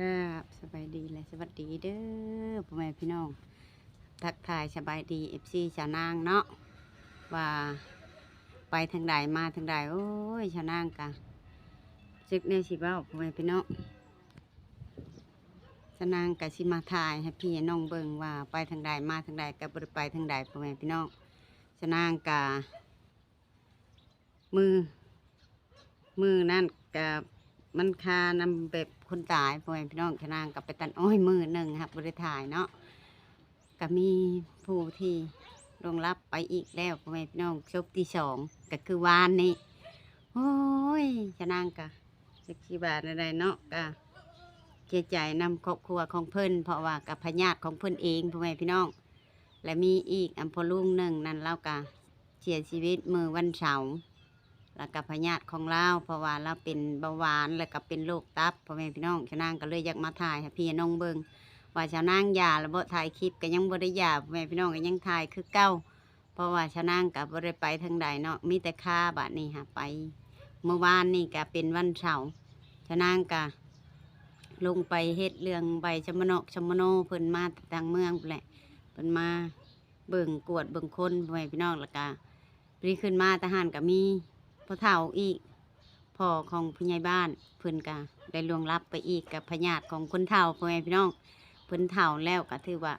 ກາບສະບາຍດີ ແລະ ສະຫວັດດີເດີ ພໍ່ແມ່ພີ່ນ້ອງ. ທັກທາຍສະບາຍດີ ເອັຟຊີ ຊາວນາງເນາະ ວ່າໄປທາງໃດມາທາງໃດ. ໂອ້ຍ ຊາວນາງກະຈັກແນວຊິເວົ້າ ພໍ່ແມ່ພີ່ນ້ອງ. ຊາວນາງກະຊິມາຖ່າຍໃຫ້ພີ່ໃຫ້ນ້ອງເບິ່ງວ່າໄປທາງໃດມາທາງໃດ ກະບໍ່ໄດ້ໄປທາງໃດ ພໍ່ແມ່ພີ່ນ້ອງ. ຊາວນາງກະ ມື້ ມື້ນັ້ນກະມັນຄານຳແບບຄົນຕາຍ ພໍ່ແມ່ພີ່ນ້ອງ. ຊາວນາງກະໄປຕັດອ້ອຍມື້ໜຶ່ງ ຮັບບໍ່ໄດ້ຖ່າຍເນາະ. ກະມີຜູ້ທີ່ລ່ວງລັບໄປອີກແລ້ວ ພໍ່ແມ່ພີ່ນ້ອງ ສົບທີສອງ ກະຄືວານນີ້. ໂອ້ຍ ຊາວນາງກະຈັກຊິວ່າແນວໃດເນາະ ກະເສຍໃຈນຳຄອບຄົວຂອງເພິ່ນ ເພາະວ່າກະພະຍາດຂອງເພິ່ນເອງ ພໍ່ແມ່ພີ່ນ້ອງ. ແລະ ມີອີກ ອັນ ພໍ່ລຸງໜຶ່ງນັ້ນ ລາວກະເສຍຊີວິດມື້ວັນເສົາ ແລ້ວກະພະຍາດຂອງລາວ ເພາະວ່າລາວເປັນເບົາຫວານ ແລ້ວກະເປັນໂລກຕັບ ພໍ່ແມ່ພີ່ນ້ອງ. ຊາວນາງກະເລີຍຢາກມາຖ່າຍໃຫ້ພີ່ໃຫ້ນ້ອງເບິ່ງວ່າຊາວນາງຢ່າແລ້ວບໍ່ ຖ່າຍຄລິບກະຍັງບໍ່ໄດ້ຢ່າ ພໍ່ແມ່ພີ່ນ້ອງ ກະຍັງຖ່າຍຄືເກົ່າ ເພາະວ່າຊາວນາງກະບໍ່ໄດ້ໄປທາງໃດເນາະ ມີແຕ່ຄາບາດນີ້ຫາໄປ. ມື້ວານນີ້ກະເປັນວັນເສົາ ຊາວນາງກະລົງໄປເຮັດເລື່ອງໃບສຳມະນອກສຳມະໂນ ເພິ່ນມາແຕ່ທາງເມືອງພຸ້ນແຫຼະ ເພິ່ນມາ ເບິ່ງກວດເບິ່ງຄົນ ພໍ່ແມ່ພີ່ນ້ອງ. ແລ້ວກະພໍດີຂຶ້ນມາແຕ່ຫັ້ນກະມີພໍ່ເຖົ້າອີກ ພໍ່ຂອງຜູ້ໃຫຍ່ບ້ານ ເພິ່ນກະໄດ້ລ່ວງລັບໄປອີກ ກະພະຍາດຂອງຄົນເຖົ້າ ພໍ່ແມ່ພີ່ນ້ອງ. ເພິ່ນເຖົ້າແລ້ວກະຖືວ່າ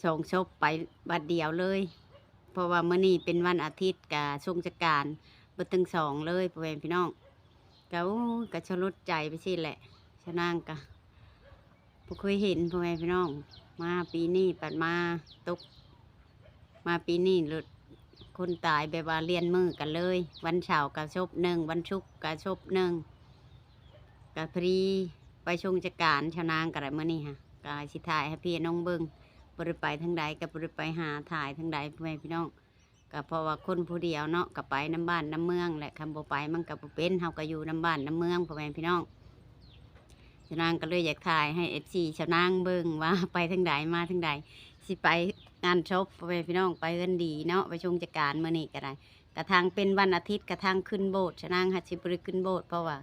ສອງສົບໄປບັດດຽວເລີຍ ເພາະວ່າມື້ນີ້ເປັນວັນອາທິດ ກະຊົງສະການເບິດທັງສອງເລີຍ ພໍ່ແມ່ພີ່ນ້ອງ. ກະ ໂອ້ຍ ກະສະຫຼົດໃຈໄປຊີ້ແຫຼະ ຊາວນາງກະ ບໍ່ເຄີຍເຫັນ ພໍ່ແມ່ພີ່ນ້ອງ. ມາປີນີ້ ປາດມາຕົກ ມາປີນີ້ໂລດ ຄົນຕາຍແບບວ່າລຽນມື້ກັນເລີຍ ວັນເສົາກະສົບໜຶ່ງ ວັນສຸກກະສົບໜຶ່ງ. ກະພໍດີໄປຊົງສະການ ຊາວນາງກະໄດ້ມື້ນີ້ຫາ ກະຊິຖ່າຍໃຫ້ພີ່ນ້ອງເບິ່ງ. ບໍ່ໄດ້ໄປທາງໃດ ກະບໍ່ໄດ້ໄປຫາຖ່າຍທາງໃດ ພໍ່ແມ່ພີ່ນ້ອງ. ກະເພາະວ່າຄົນຜູ້ດຽວເນາະ ກະໄປນຳບ້ານນຳເມືອງແຫຼະ ຄັນບໍ່ໄປມັນກະບໍ່ເປັນ ເຮົາກະຢູ່ນຳບ້ານນຳເມືອງ ພໍ່ແມ່ພີ່ນ້ອງ. ຊາວນາງກະເລີຍຢາກຖ່າຍໃຫ້ເອັຟຊີຊາວນາງເບິ່ງວ່າໄປທາງໃດມາທາງໃດ ຊິໄປງານສົບ ພໍ່ແມ່ພີ່ນ້ອງ ໄປເຮືອນດີເນາະ ໄປຊົງສະການມື້ນີ້ກະໄດ້. ກະທາງເປັນວັນອາທິດ ກະທາງຂຶ້ນໂບດ ຊາວນາງຫາກຊິບໍ່ໄດ້ຂຶ້ນໂບດ ເພາະວ່າ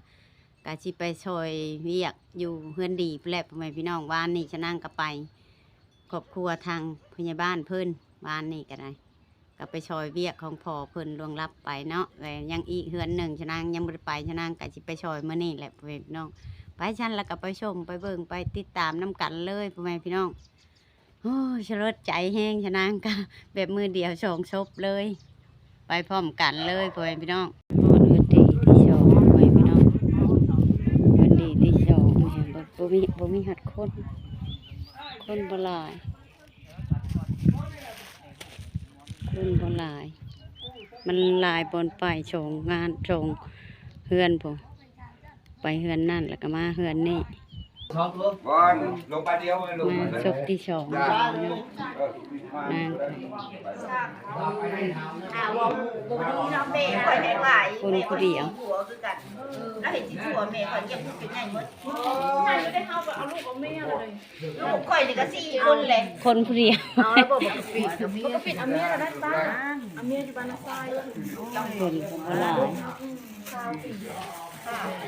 ກະຊິໄປຊ່ອຍວຽກຢູ່ເຮືອນດີພຸ້ນແຫຼະ ພໍ່ແມ່ພີ່ນ້ອງ. ວານນີ້ຊາວນາງກະໄປ ຄອບຄົວທາງພະຍາບານເພິ່ນ ວານນີ້ກະໄດ້ ກະໄປຊ່ອຍວຽກຂອງພໍ່ເພິ່ນລ່ວງລັບໄປເນາະ ແລະ ຍັງອີກເຮືອນໜຶ່ງ ຊາວນາງຍັງບໍ່ໄດ້ໄປ ຊາວນາງກະຊິໄປຊ່ອຍມື້ນີ້ແຫຼະ ພໍ່ແມ່ພີ່ນ້ອງ. ໄປຊັ້ນລະກະໄປຊົມໄປເບິ່ງໄປຕິດຕາມນຳກັນເລີຍ ພໍ່ແມ່ພີ່ນ້ອງ. ໂອ້ຍ ສະຫຼົດໃຈແຮງ ຊາວນາງກະແບບມື້ດຽວສອງສົບເລີຍ ໄປພ້ອມກັນເລີຍ ພໍ່ແມ່ພີ່ນ້ອງ. ຮອດເຮືອນດີທີສອງ ພໍ່ແມ່ພີ່ນ້ອງ ເຮືອນດີທີສອງ ບໍ່ ບໍ່ມີ ບໍ່ມີຮອດຄົນ ຄົນບໍ່ຫຼາຍ ຄົນບໍ່ຫຼາຍ ມັນຫຼາຍບ່ອນໄປ ສອງງານ ສອງເຮືອນພຸ້ນ ໄປເຮືອນນັ້ນ ແລ້ວກະມາເຮືອນນີ້ ບໍ່ ລົງບາດດຽວ ມາສົບທີສອງ ນາງ ຄົນຜູ້ດຽວ ລາວເຫັນຊິຜົວແມ່ຂ້ອຍ ເກັບລູກເປັນໃຫຍ່ໝົດ ໃຫຍ່ໄດ້ ເຮົາກະເອົາລູກເອົາເມຍເລີຍ. ລູກຂ້ອຍນີ້ກະສີ່ຄົນແຫຼະ ຄົນຜູ້ດຽວ ເອົາລະບໍ່ ບໍ່ກະປິດ ບໍ່ກະປິດ ເອົາເມຍລະໄດ້ປ້າ ເອົາເມຍຢູ່ບ້ານນາຊາຍ ຄົນບໍ່ຫຼາຍ ຊາວສີ່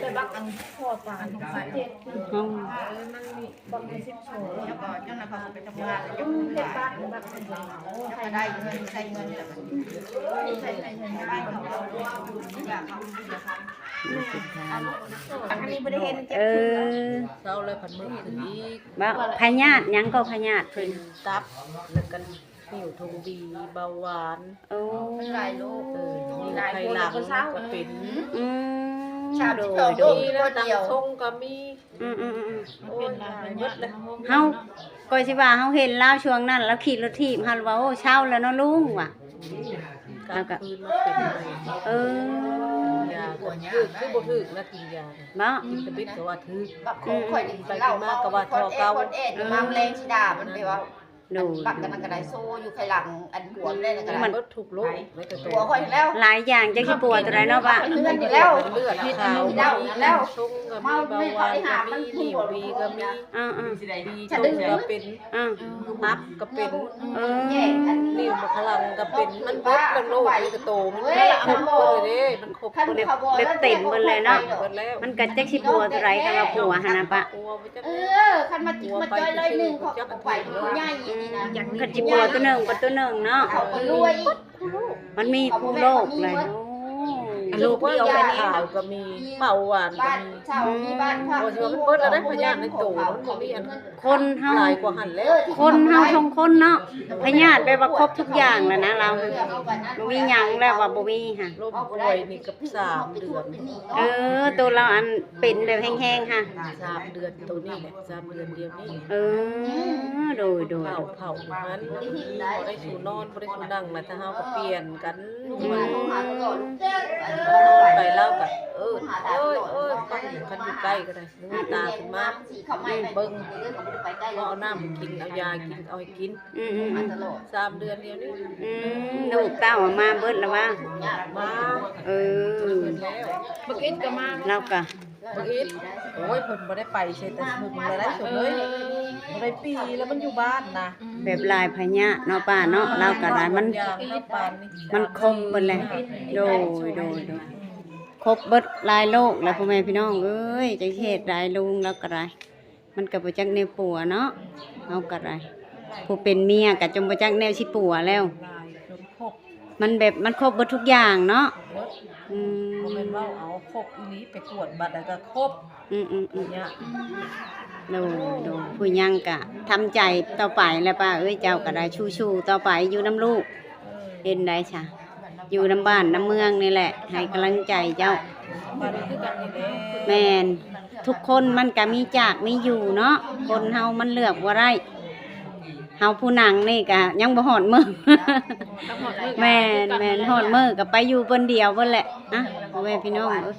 ແຕ່ບັກອັນພໍ່ປານຂອງໃຜ ເຮົາ ເອີ ມັນມີບັກອັນສິບສອງ ແລ້ວກະຈັ່ງນັ້ນເຂົາກະໄປທຳງານ ເຮັດບ້ານບັກອັນ ໂອ້ ໃຫ້ໄດ້ເງິນ ໃຊ້ເງິນ ໃຊ້ເງິນ ໃຊ້ເງິນ ໃຫ້ໄດ້ເຂົາ ເອົາລູກເອົາເມຍເຂົາ ອັນນີ້ບໍ່ໄດ້ເຫັນ ເອີ ເຊົາແລ້ວພັດເມືອຂຶ້ນອີກ ເວົ້າ ພະຍາດຫຍັງກໍພະຍາດເພິ່ນ ຕັບ ແລ້ວກະຫິ້ວທອງດີ ເບົາຫວານ ໂອ້ ມັນຫຼາຍໂລກ ເອີ ມີໄຂ້ຫຼັງກະເປັນ ອືມ ສາມສິບສອງໂລກ ມີແລ້ວ ຕັງຊົງກະມີ ອືມໆໆ ໂອ້ຍ ເຮົາ ຂ້ອຍຊິວ່າເຮົາເຫັນລາວຊ່ວງນັ້ນ ລາວຂີ່ລົດຖີບ ເຮົາລະວ່າ ໂອ້ ເຊົາແລ້ວເນາະລຸງ ວ່າ ແລ້ວກະ ເອີ ກິນຢາກະຖືກ ຄືບໍ່ຖືກນະ ກິນຢາ ເນາະ ກິນຕະບິດກະວ່າຖືກ ບັກໂຄງຂ້ອຍນີ້ ໄປກິນມາກະວ່າທໍ່ເກົ່າ ມາແມງຊິດາ ມັນໄປເວົ້າ ໂດຍ ບັກນັ້ນມັນກໍໄດ້ໂຊຢູ່ໄຄຫຼັງ ອັນບວມແລ້ວກໍໄດ້ ມັນເບິດທຸກໂລກ ໃນຕົວຂ້ອຍແລ້ວ ຫຼາຍຢ່າງ ຈັກຊິປົວຕົວໃດເນາະປະ ເລືອດ ເລືອດ ເລືອດ ເຫຼົ້າ ເຫຼົ້າ ເຫຼົ້າ ເມົາ ເບົາຫວານກໍມີ ນິ້ວບີກໍມີ ອືມ ບີຕົງກໍເປັນ ອືມ ຕັບກໍເປັນ ເອີ ນິ້ວບັກຂະຫຼັງກໍເປັນ ມັນເບິດທັງໂລກ ໃນໂຕມັນ ເອີ ມັນຄົບເບິດເລີຍເດ້ ມັນຄົບເບິດເລີຍ ແບບເຕັມເບິດເລີຍເນາະ ເບິດແລ້ວ ມັນກໍຈັກຊິປົວຕົວໃດ ຄັນວ່າປົວຫັ້ນນະປະ ເອີ ຄັນມາຈິກມາຈ່ອຍໜ້ອຍໜຶ່ງ ເຂົາກໍບໍ່ໄປ ມັນໃຫຍ່ນີ້ນະ ຄັນຊິປົວຕົວໜຶ່ງກໍຕົວໜຶ່ງເນາະ ເຂົາກໍລວຍ ມັນມີຄູ່ໂລກເລີຍ ໂອ້ ໂລກດຽວກັນນີ້ ຂາວກໍມີ ເບົາຫວານກໍມີ ອືມ ໂອ້ ຊິວ່າມັນເບິດແລ້ວໄດ໋ ພະຍາດໃນໂຕ ມັນບໍ່ມີອັນ ຄົນເຮົາ ຫຼາຍກວ່າຫັ້ນແລ້ວ ຄົນເຮົາທຸກຄົນເນາະ ພະຍາດແບບວ່າຄົບທຸກຢ່າງແລ້ວນະລາວ ບໍ່ມີຫຍັງແລ້ວວ່າບໍ່ມີຫະ ລົ້ມປ່ວຍນີ້ກັບສາມເດືອນ ເອີ ໂຕລາວອັນເປັນແບບແຮງໆຫະ ສາມເດືອນ ໂຕນີ້ແຫຼະ ສາມເດືອນດຽວນີ້ ເອີ ໂດຍ ໂດຍ ເຜົາ ເຜົາຢູ່ຫັ້ນ ບໍ່ໄດ້ສູ່ນອນ ບໍ່ໄດ້ສູ່ນັ່ງ ແລ້ວຖ້າເຮົາກໍປ່ຽນກັນ ອືມ ນອນໄປລາວກໍເອີ້ນ ເອີຍ ເອີຍ ໄປ ຄັນຢູ່ໃກ້ກໍໄດ້ ລືມຕາຂຶ້ນມາ ອືມ ເບິ່ງ ເອົານ້ຳໃຫ້ກິນ ເອົາຢາໃຫ້ກິນ ເອົາໃຫ້ກິນ ອືມໆໆ ສາມເດືອນດຽວນີ້ ອືມ ລູກເຕົ້າມາເບິດແລ້ວຫວາ ມາ ເອີ ບັກອິດກໍມາ ລາວກໍ ບັກອິດ ໂອ້ຍ ເພິ່ນບໍ່ໄດ້ໄປໃສແຕ່ເຖິງແລ້ວໄດ໋ ສົມເອີຍ ບໍ່ໄດ້ປີແລ້ວ ມັນຢູ່ບ້ານນະ ແບບຫຼາຍພະຍາດເນາະປ້າເນາະ ລາວກໍຫຼາຍ ມັນ ມັນຄົບເບິດແຫຼະ ໂດຍ ໂດຍ ໂດຍ ຄົບເບິດຫຼາຍໂລກແຫຼະ ພໍ່ແມ່ພີ່ນ້ອງເອີຍ ຈັກເຮັດໃດ ລຸງລາວກໍໄດ້ ມັນກໍບໍ່ຈັກແນວປົວເນາະ ເຮົາກໍໄດ້ ຜູ້ເປັນເມຍກໍຈົນບໍ່ຈັກແນວຊິປົວແລ້ວ ມັນແບບ ມັນຄົບເບິດທຸກຢ່າງເນາະ ອືມ ບໍ່ແມ່ນເວົ້າເອົາ ຄົບອີ່ຫຼີ ໄປກວດບັດໃດກໍຄົບ ອືມໆໆ ໂດຍ ໂດຍ ຜູ້ຍັງກະທຳໃຈຕໍ່ໄປແຫຼະປ້າເອີຍ ເຈົ້າກໍໄດ້ສູ້ໆຕໍ່ໄປຢູ່ນຳລູກ ເອີ ເຮັດໃດຊະ ຢູ່ນຳບ້ານນຳເມືອງນີ້ແຫຼະ ໃຫ້ກຳລັງໃຈເຈົ້າ ແມ່ນ ທຸກຄົນມັນກະມີຈາກມີຢູ່ເນາະ ຄົນເຮົາມັນເລືອກບໍ່ໄດ້ ເຮົາຜູ້ນັ່ງນີ້ກະຍັງບໍ່ຮອດມື້ ແມ່ນ ແມ່ນ ຮອດມື້ກໍໄປຢູ່ຄົນດຽວເບິດແຫຼະ ອະ ພໍ່ແມ່ພີ່ນ້ອງເອີຍ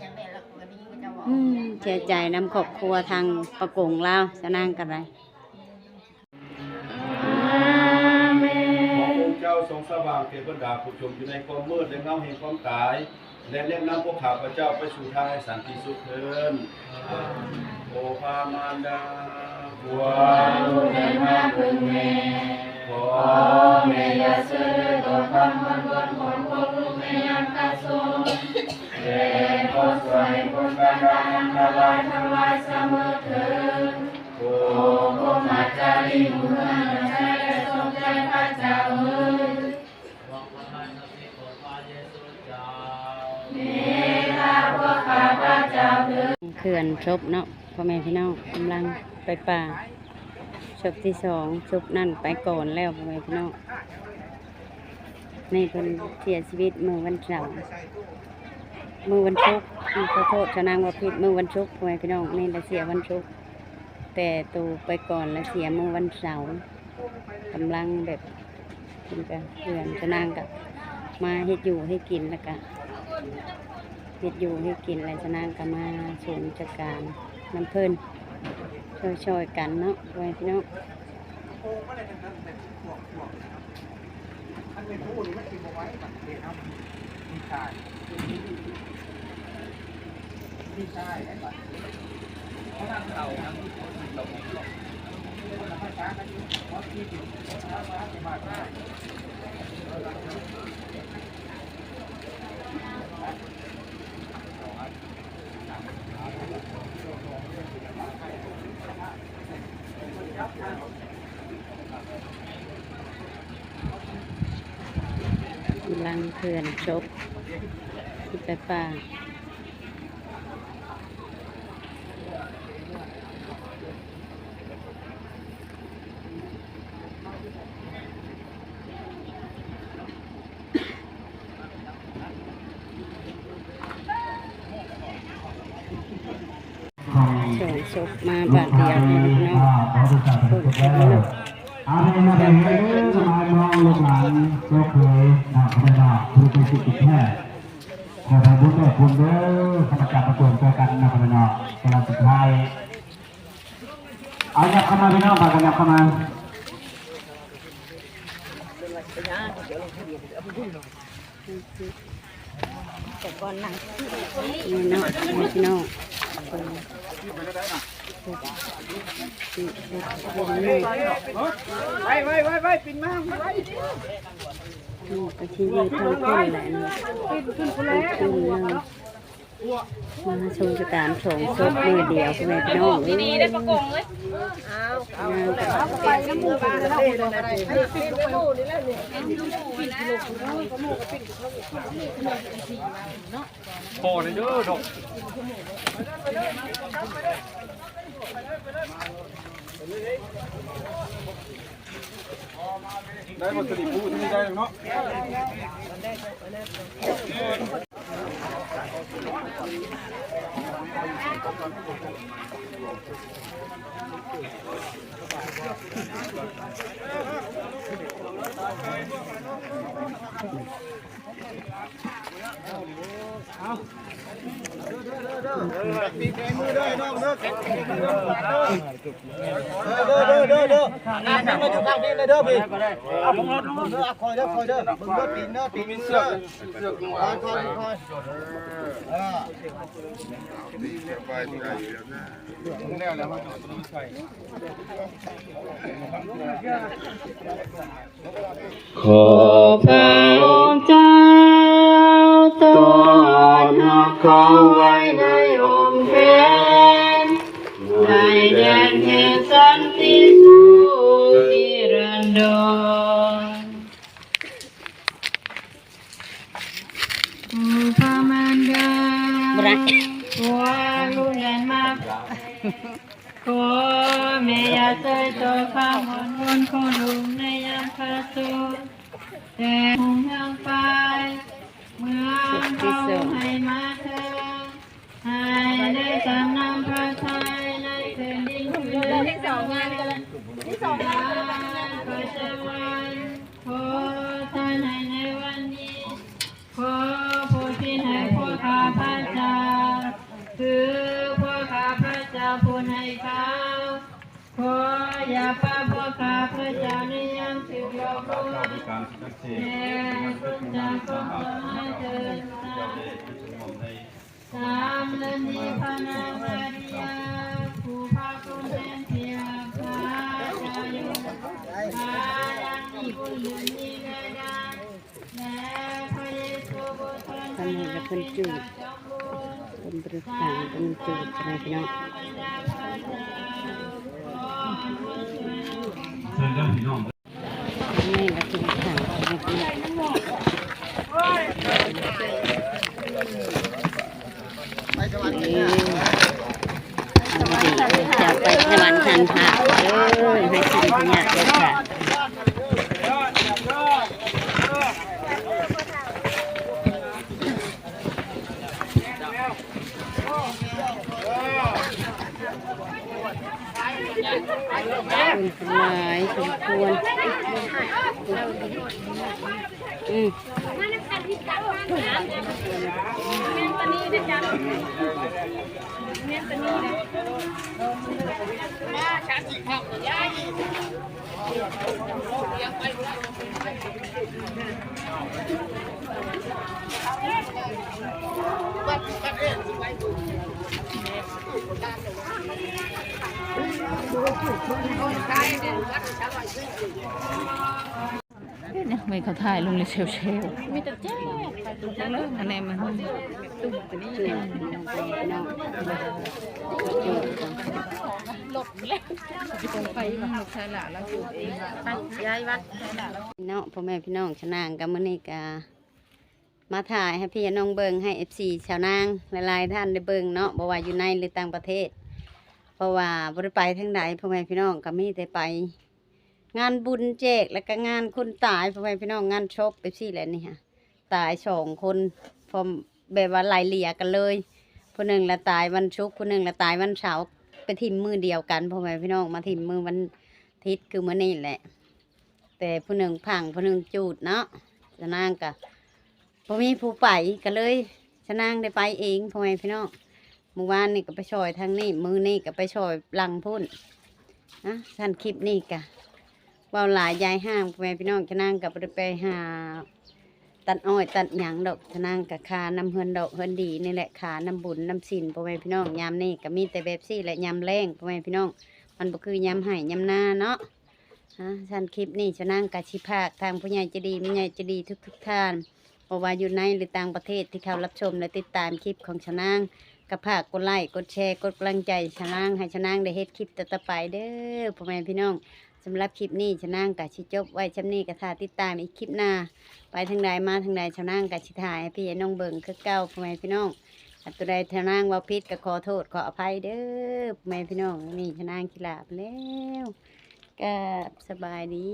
ອືມ ເສຍໃຈນຳຄອບຄົວທາງປາກົງລາວ ສານາງກໍໄດ້ ອາເມນ ຂໍອົງເຈົ້າຊົງສະຫວ່າງແກ່ບັນດາຜູ້ຊົມຢູ່ໃນຄວາມມືດ ແລະເງົາແຫ່ງຄວາມຕາຍ ແລະແນະນຳພວກຂ້າພະເຈົ້າໄປສູ່ທາງແຫ່ງສັນຕິສຸກເທີ້ນ. ໂອພະມານດາ ຜູ້ເອົາລູກໃຫ້ມາເພິ່ງແມ່ ຂໍແມ່ຢ່າເຊີຍເລີຍຕໍ່ຄວາມຮ້ອນວົນຂອງພວກລູກແມ່ຍາມກະສົນ ແຕ່ຂໍຊ່ວຍພົ້ນບັນດາອັນຕະລາຍທັງຫຼາຍສະເໝີເທີ້ນ. ໂອ ພົມມະຈາລີ ໝູ່ເຮືອນໃນແລະຊົມໃຈພະເຈົ້າເອີຍ. ເມດຕາພວກຂ້າພະເຈົ້າເທີ້ນ. ເຄື່ອນສົບເນາະ ພໍ່ແມ່ພີ່ນ້ອງ ກຳລັງໄປປ່າ ສົບທີສອງ ສົບນັ້ນໄປກ່ອນແລ້ວ ພໍ່ແມ່ພີ່ນ້ອງ. ນີ້ເພິ່ນເສຍຊີວິດມື້ວັນເສົາ ມື້ວັນສຸກ ຂໍໂທດ ສານາງເວົ້າຜິດ ມື້ວັນສຸກ ພໍ່ແມ່ພີ່ນ້ອງ ນີ້ລະເສຍວັນສຸກ ແຕ່ໂຕໄປກ່ອນລະເສຍມື້ວັນເສົາ. ກຳລັງແບບ ເພິ່ນກະເຮືອນ ສານາງກະມາເຮັດຢູ່ເຮັດກິນ ແລ້ວກະເຮັດຢູ່ເຮັດກິນ ແລ້ວສານາງກະມາຊ່ວຍຈັດການນຳເພິ່ນ ຊ່ອຍໆກັນເນາະ ພໍ່ແມ່ພີ່ນ້ອງ. ກຳລັງເຄື່ອນສົບໄປປ່າ. ສອງສົບມາບາດດຽວເນາະ ເພິ່ນເນາະ. ອາ ເດີນມາເດີນມາເດີນມາ ນ້ອງລູກຫຼານ ເຈົ້າເຂີຍນະ ພໍ່ແມ່ນ້ອງ ຜູ້ເປັນສິດແທ້ ຂໍໃຫ້ບຸນໄດ້ຜົນເດີ ຂ້າພະເຈົ້າມາຮ່ວມໃຈກັນນະ ພໍ່ແມ່ນ້ອງ ສຳລັບສຸດທ້າຍ. ເອົາ ຫຍັບເຂົ້າມາພີ່ນ້ອງ ພາກັນຫຍັບເຂົ້າມາ. ນີ້ເນາະ ພີ່ນ້ອງ ໄປ ໄປ ໄປ ໄປ ປີນມາ ໄປ ນີ້ກໍຊິຢູ່ທາງພຸ້ນແຫຼະ ນີ້ ມາຊົມສະການສອງສົບມື້ດຽວ ພໍ່ແມ່ພີ່ນ້ອງເອີຍ ດີໆ ໄດ້ປະກົງເອີຍ ອ້າວ ເອົາໄປນຳໝູ່ກັນເນາະ ພໍໄດ້ເດີດອກ ໄດ້ບໍ່ ສະລິປູ ທີ່ໄດ້ເນາະ ขอพระองค์เจ้าทรงรับเขาไว้ในอ้อมแขน ในแดนแห่งสันติสุขนิรันดร ขอพระมารดา บ่ได้ ขอลูกหลานมา ขอแม่ย่าช่วยต่อข้าหนมนต์ของลูกในยามพระสงฆ์ แต่คงยังไป เมืองเขาให้มาเถิด ให้ได้ตามน้ำพระทัยในแผ่นดินเพื่อนที่สองงานกันเลย ที่สองงานกันเลย ประจำวัน ขอท่านให้ในวันนี้ ขอโปรดสิทธิ์ให้พวกข้าพเจ้า คือพวกข้าพเจ้าผู้ให้เขา ขออย่าปะพวกข้าพเจ้าในยามถูกหลอกลวง แต่พ้นจากความชั่วร้ายเถิด สาม และมีพระนางมาริยา ผู้พาคนแทนเพียงพระเจ้าอยู่ พายังมีบุญเหลือนี้ได้ อันนี้ละเพิ่นจูด เพิ่นบ่ได้ตั้ง เพิ่นจูด พ่อแม่พี่น้อง เชิญเด้อพี่น้อง นี่ละกินข้าว ไปสวรรค์ เออ เอามาดี เออ เจ้าไปสวรรค์ทันพระ เออ ให้สิ่งที่ยากเกิดค่ะ คนหลายสมควร อืม เฮ็ดหยัง แม่นเขาถ่ายลงในเซลเซล มีแต่แจ้ง อันนี้มัน เนาะ พ่อแม่พี่น้อง ชะนางกะ มื้อนี้กะมาถ่ายให้พี่น้องเบิ่ง ให้เอฟซีชาวนาหลายๆท่านได้เบิ่งเนาะ บ่ว่าอยู่ในหรือต่างประเทศ เพราะว่าบ่ได้ไปทางใด พ่อแม่พี่น้อง กะมีแต่ไป งานบุญแจก แล้วก็งานคนตาย พ่อแม่พี่น้อง งานศพไปซี้แหละนี่ฮะ ตายสองคน พร้อม แบบว่าไล่เลี่ยกันเลย ผู้หนึ่งละตายวันศุกร์ ผู้หนึ่งละตายวันเสาร์ ไปถิ่มมื้อเดียวกัน พ่อแม่พี่น้อง มาถิ่มมื้อวันอาทิตย์ คือมื้อนี้แหละ แต่ผู้หนึ่งพัง ผู้หนึ่งจูดเนาะ ชะนางกะ บ่มีผู้ไป ก็เลยชะนางได้ไปเอง พ่อแม่พี่น้อง มื้อวานนี่ก็ไปช่อยทางนี้ มื้อนี้ก็ไปช่อยหลังพุ้น นะ ซั่นคลิปนี้ก็ เว้าหลายยายห้าง พ่อแม่พี่น้อง ชะนางก็บ่ได้ไปหาตัดอ้อยตัดหยังดอก ชะนางก็คานำเฮือนดอกเฮือนดีนี่แหละ คานำบุญนำศีล พ่อแม่พี่น้อง ยามนี้ก็มีแต่แบบซี่แหละ ยามแล้ง พ่อแม่พี่น้อง มันบ่คือยามไฮ่ยามนาเนาะ อ่า ซั่นคลิปนี้ชะนางก็สิฝากทางผู้ใหญ่ใจดี แม่ใหญ่ใจดีทุกๆท่าน บ่ว่าอยู่ในหรือต่างประเทศที่เข้ารับชมและติดตามคลิปของชะนาง ก็ฝากกดไลก์ กดแชร์ กดกำลังใจชะนาง ให้ชะนางได้เฮ็ดคลิปต่อๆไปเด้อ พ่อแม่พี่น้อง สำหรับคลิปนี้ชะนางก็สิจบไว้ส่ำนี้ ก็ถ้าติดตามอีกคลิปหน้า ไปทางใดมาทางใดชะนางก็สิถ่ายให้พี่ให้น้องเบิ่งคือเก่า พ่อแม่พี่น้อง ถ้าตัวใดชะนางเว้าผิดก็ขอโทษขออภัยเด้อ พ่อแม่พี่น้อง นี่ชะนางสิลาไปแล้ว ก็สบายดี